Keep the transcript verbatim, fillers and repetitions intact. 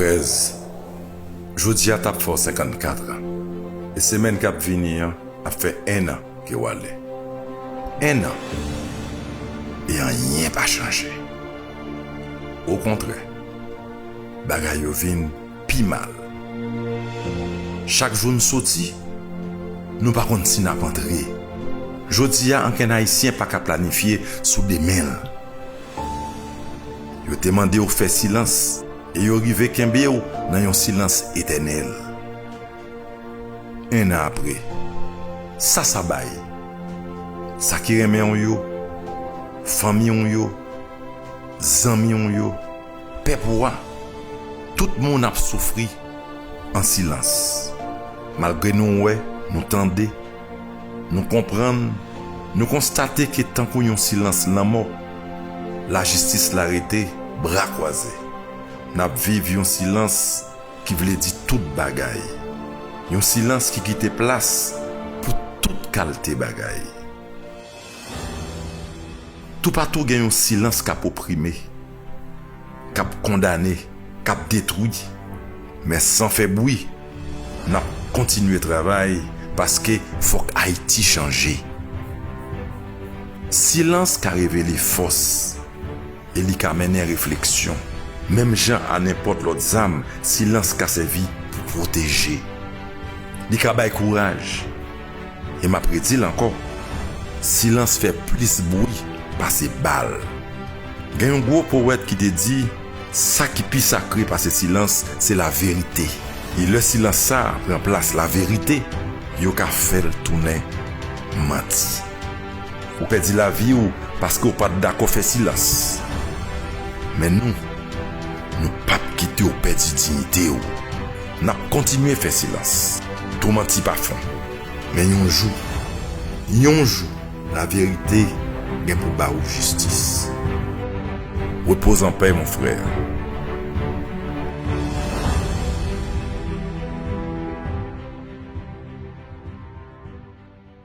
Èz, jodi a t ap fè w senkannkat an, e semèn k ap vini an ap fè enn an ke w ale. Enn an, e anyen pa chanje. Okontrè, bagay yo vin pi mal. Chak jou n soti, nou pa konn si n ap antre. Jodi a, ankenn Ayisyen pa ka planifye sou demen l. Yo te mande w fè silans, e yo rive kenbe w nan yon silans etènèl. Enn an apre, sa sa bay? Sa ki renmen w yo, fanmi w yo, zanmi w yo, pèp ou a, tout moun ap soufri an silans. Malgre nou wè, nou tande, nou konprann, nou konstate ke tankou yon silans lanmò, lajistis la rete bra kwaze. N ap viv yon silans ki vle di tout bagay. Yon silans ki kite plas pou tout kalte bagay. Toupatou gen yon silans k ap oprime, k ap kondane, k ap detwi. Men san fè bri, n ap kontinye travay paske fòk Ayiti chanje. Silans ka revele fòs e li ka mennen refleksyon. Menm jan a nenpòt lòt zam, silans ka sèvi pou pwoteje. Li ka bay kouraj. E m ap redi l ankò, silans fè plis bri pase bal. Gen yon gwo powèt ki te di, sa ki pi sakre pase silans, se laverite. E lè silans sa a pran plas laverite, yo ka fè l tounen manti. Ou pèdi lavi w paske w pa t dakò fè silans. Men nou, nou p ap kite w pèdi diyite w. N ap kontinye fè silans. Tou manti pa fon. Men yon jou, yon jou, laverite gen pou ba ou jistis. Repose en paix, mon frère.